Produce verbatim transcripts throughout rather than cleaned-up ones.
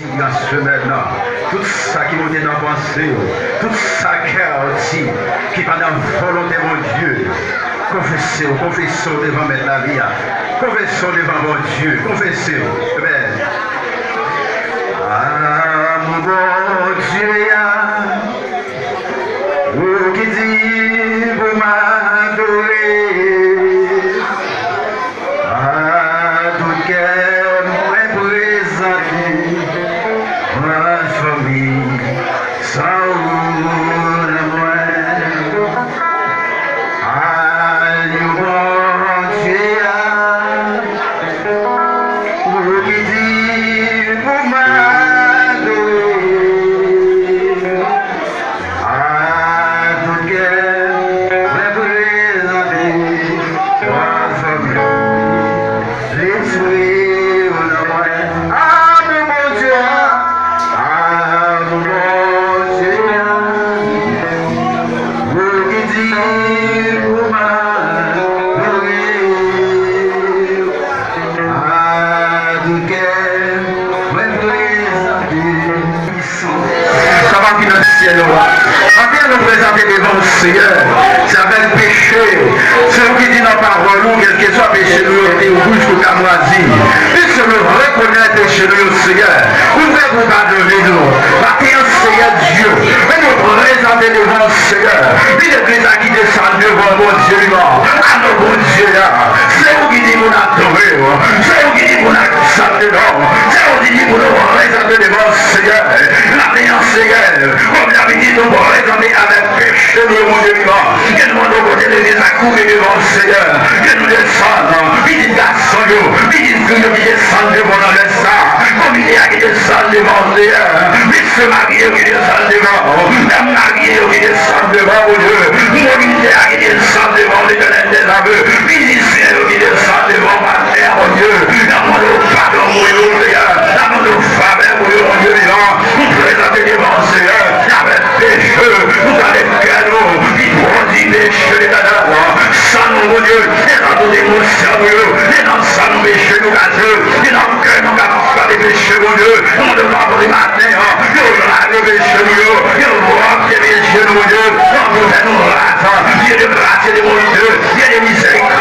Nan semèn nan, tout sa ki monte nan panse w, tout sa kè w di, ki pa nan volonte Bondye, konfese w, konfese w devan Mèt lavi a, konfese w devan Bondye, konfese w. Amèn. A, mon Bondye a, ou ki di pou m adore. A, tout kè mwen prezante mwen fanmi san ou nan mwen. A, yon Bondye a, ou ki di pou m adore. A, tout kè mwen prezante mwen fanmi. Lespri ou nan mwen. A, nou Bondye a, a, nou Bondye a, ou ki di pou m adore. A, tout kè mwen prezante. Papa ki nan syèl la, maten an nou prezante devan w, Seyè, se avèk peche. Se ou ki di nan pawòl ou, kèlkeswa peche nou yo, te wouj kou kamwazi. Piske nou rekonèt peche nou yo, Seyè, ou prè pou padone nou. Maten an, Seyè Dye, men nou prezante devan w, Seyè, vi legliz la ki desann devan w, Bondye vivan. A, nou Bondye a, se ou ki di pou n adore w, se ou ki di pou n egzalte non w, se ou ki di pou nou prezante devan w, Seyè. Maten an, Seyè, kòm David di, nou prezante avèk peche nou yo, Bondye vivan. Ke nou mande w kote legliz la koube devan w, Seyè. Ke nou desann, pitit gason yo, pitit fi yo ki desann devan w nan lè sa. Komite a ki desann devan w, Seyè. Mesye marye yo ki desann devan w. Dam marye yo ki desann devan w, Bondye. Komite a ki desann devan w, Letènèl dèzame. Mizisyen yo ki desann devan w, Bondye, n ap mande w padon pou yo, Seyè. N ap mande w favè pou yo, Bondye vivan. Nou prezante devan w, Seyè, avèk peche, nou gade kè nou, ki pwodui peche, Letènèl. San nou, Bondye, e nan tout emosyon nou yo, e nan san nou peche nou kache, e nan kè nou k ap gade peche, Bondye. Nou mande w padone maten an, yo lave peche nou yo, yo pwòpte peche nou, Bondye. Ann pou fè nou raz, Dye de gras e de bonte, Dye de mizèrikòd.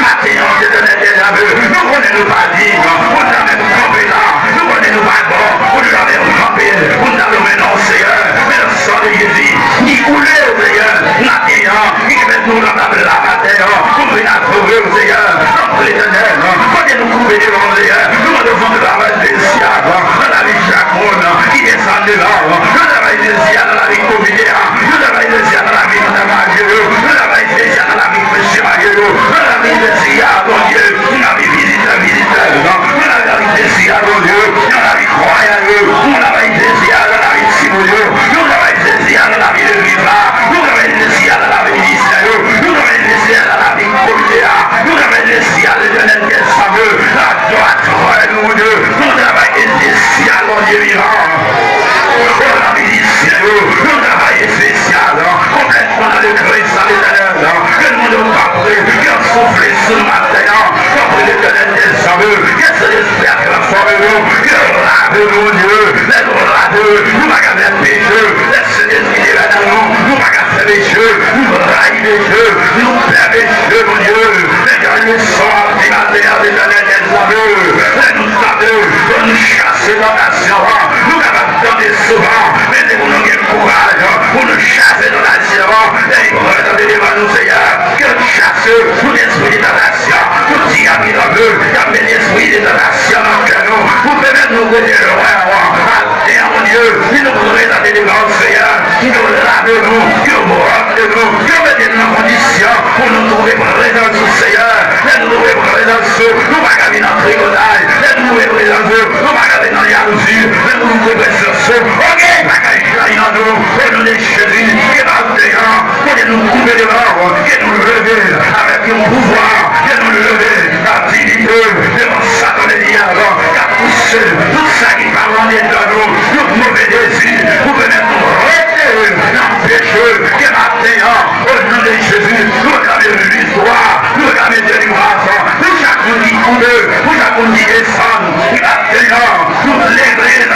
Maten an, Letènèl dèzame, nou konnen nou pa diy pou n ta menm kanpe la. Nou konnen nou pa bon pou n ta menm kanpe pou n ta lwe non w, Seyè. Men nan san de Jezi ki koule, Seyè, maten an, ki pèmèt nou kapab la maten an pou n vin adore w, Seyè. Antre, Letènèl, kote nou koube devan w, Seyè, nou mande w fè yon travay espesyal nan lavi chak moun ki desann devan w, yon travay espesyal nan lavi komite a, yon travay espesyal nan lavi madanm marye yo, yon travay espesyal nan lavi mesye marye yo, yon travay espesyal, Bondye, nan lavi vizitè, vizitè, yon travay espesyal, Bondye, nan lavi kwayan yo, yon travay espesyal nan lavi timoun yo, yon travay espesyal nan lavi legliz la, yon travay espesyal nan lavi minisitè yo, yon travay espesyal nan lavi komite a, yon travay espesyal, Letènèl, kèlkeswa adoratè nou, Bondye, yon travay espesyal, Bondye vivan. Pou mizisyen yo, yon travay espesyal, konplètman nan legliz la, Letènèl, ke nou mande w kanpe, ke w soufle sou nou maten an, kanpe, Letènèl dèzame, ke Sentespri a transfòme nou, ke l lave nou, Bondye, lè nou lave, nou pa ka fè peche, lè Sentespri te nan nou, nou pa ka fè peche, nou rayi peche, nou pè peche, Bondye. Men jan leson an ap di maten an, Letènèl dèzame, lè nou tande, pou nou chase tantasyon an, nou kapab tande souvan, men se pou nou gen kouraj pou nou chase tantasyon an, epi prezante devan nou, Seyè, ke nou chase tout espri de tantasyon, tout dyab ki tanpe, k ap mete espri de tantasyon nan kè nou, pou pèmèt nou rete lwen w. Atè, Bondye, si nou prezante devan w, Seyè, ke w lave nou, ke w pwòpte nou, ke w mete nou nan kondisyon pou nou twouve prezans ou, Seyè. Lè nou twouve prezans ou, nou pa ka vin nan tripotay. Lè nou twouve prezans ou, nou pa ka vin nan jalouzi. Lè nou twouve prezans ou, okenn bagay jayi nan nou. O non de Jezi, ke maten an, kote nou koube devan w, ke nou leve avèk yon pouvwa, ke nou leve ak diyite devan Satan Ledyab k ap pouse tout sa ki pa bon anndan nou, tout move dezi pou pèmèt nou rete nan peche. Ke maten an, o non de Jezi, nou reklame viktwa, nou reklame delivrans pou chak moun ki koube, pou chak moun ki desann. Ke maten an, tout legliz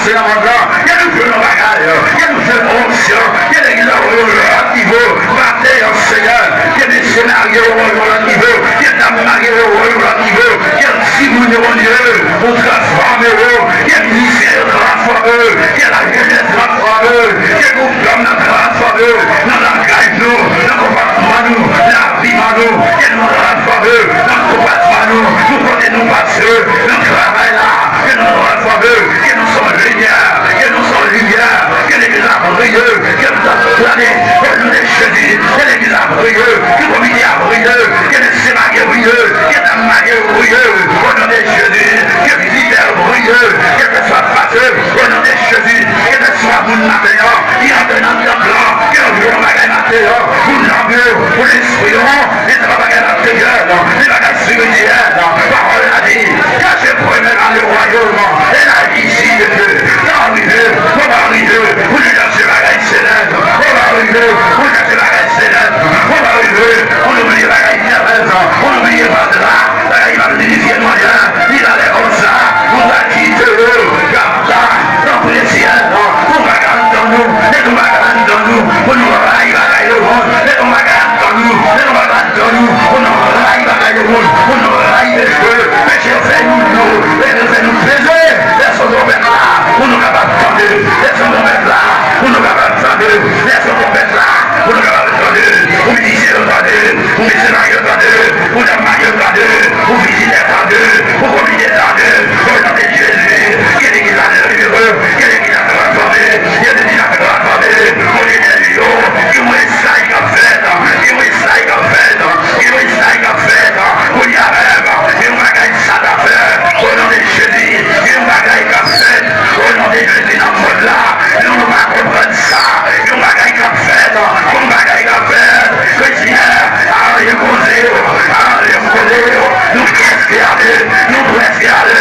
Se nan mond lan, ke nou jwenn yon bagay, ke nou jwenn yon onksyon, ke legliz la voye yon lòt nivo, maten an, Senyè, ke mesye marye yo voye yon lòt nivo, ke dam marye yo voye yon lòt nivo, ke timoun yo, Bondye, ou transfòme yo, ke mizisyen yo transfòme, ke lajenès transfòme, ke gwoup dòm nan transfòme, nan langaj nou, nan konpòtman nou, nan abiman nou, ke nou transfòme, nan konpòtman nou, nou kote nou pase, nan travay la, ke nou transfòme, ke nou se yon limyè, ke nou se yon limyè, ke legliz la briye, ke nou ta plane, o non de Jezi, ke legliz la briye, ke komite a briye, ke mesye marye briye, ke dam marye briye, o non de Jezi, ke vizitè yo briye, kèlkeswa pase, o non de Jezi, kèlkeswa moun maten an, ki antre nan tanp lan, ke yo jwenn yon bagay maten an, pou nanm yo, pou lespri yo, men se pa bagay materyèl, men bagay espirityèl. Pawòl la di, chache premyèman le royaume et la justice de Dieu. Sa rive, fò pa rive, pou nou chache bagay selès, fò pa rive, pou nou chache bagay selès, fò pa rive, pou nou bliye bagay tèrèn, pou nou bliye vant la, bagay ki p ap edifye nou anyen, li pale konsa, nou va kite yo, y ap bay, tankou lesyèl, pou bagay antann nou, men nou bagay antann nou, pou nou ray bagay lemonn, men nou bagay antann nou, men nou bagay antann nou, pou nou ray bagay lemonn, pou nou ray peche, peche fè nou lou, peche fè nou peze, lè son twonpèt la, pou nou kapab tande, lè son twonpèt la, pou nou kapab tande, lè son twonpèt la, pou nou kapab tande, pou mizisyen yo tande, pou mizisyen yo tande, pou dam marye yo tande, pou vizitè tande, pou komite tande, o non de Jezi, ke legliz la delivre, ke legliz la transfòme, ke legliz la transfòme, Bondye delivre yo, ki wè sa k ap fèt, ki wè sa k ap fèt, ki wè sa k ap fèt, kounye a menm, gen yon bagay sa ta fè, o non de Jezi, gen yon bagay k ap fèt, o non de Jezi nan mond la, nou pa konprann sa, yon bagay k ap fèt, yon bagay k ap fèt, Senyè, aranje koze yo, aranje koze yo, nou prèske ale, nou prèske ale,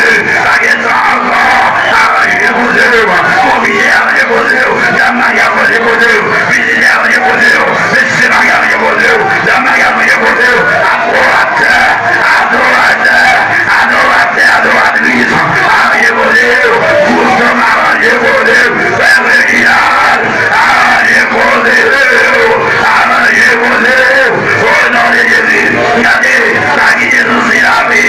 pa gen tan ankò, aranje koze yo, konbyen aranje koze yo, dam marye aranje koze yo, vizitè aranje koze yo, mesye marye aranje koze yo, dam marye aranje koze yo, adoratè, adoratè, adoratè, adoratris, aranje koze yo, gwoup dam aranje koze yo, frè Reginald, aranje koze yo, aranje koze yo, o non de Jezi, gade, sa ki te sousi lavi,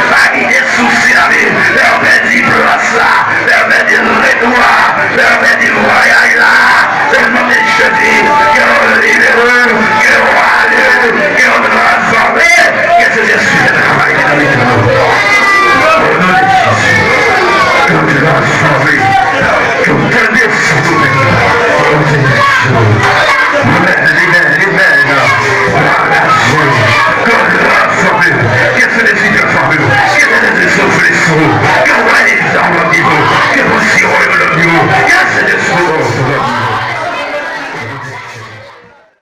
sa ki te sousi lavi, lè yo pèdi plas la, lè yo pèdi retou a, lè yo pèdi vwayaj la, o non de Jezi,